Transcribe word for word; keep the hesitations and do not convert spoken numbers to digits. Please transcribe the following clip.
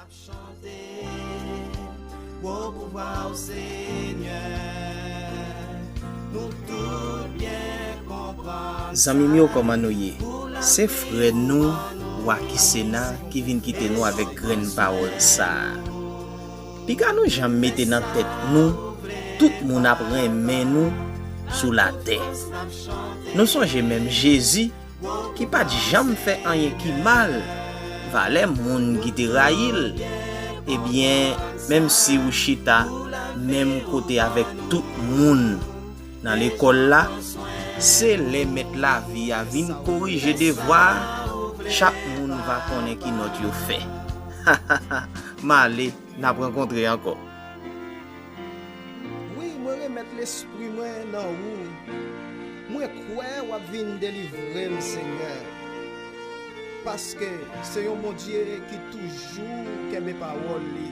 Chante, wo pouvwa w, Senyè, nou tout byen konprann. Zanmi m yo, kòman nou ye? Se frè nou, Wakisena, ki vin kite nou avèk grenn pawòl sa a. Piga nou janm mete nan tèt nou, tout moun ap renmen nou sou latè. Nou sonje menm Jezi, ki pa t janm fè anyen ki mal, valè moun ki te rayi l. Ebyen, menm si w chita menm kote avèk tout moun nan lekòl la, se lè mèt lavi a vin korije devwa a, chak moun va konnen ki nòt yo fè. M ale, n ap rankontre ankò. Wi, mwen remèt lespri mwen nan ou. Mwen kwè w ap vin delivre m, Senyè. Paske se yon Bondye ki toujou kenbe pawòl li.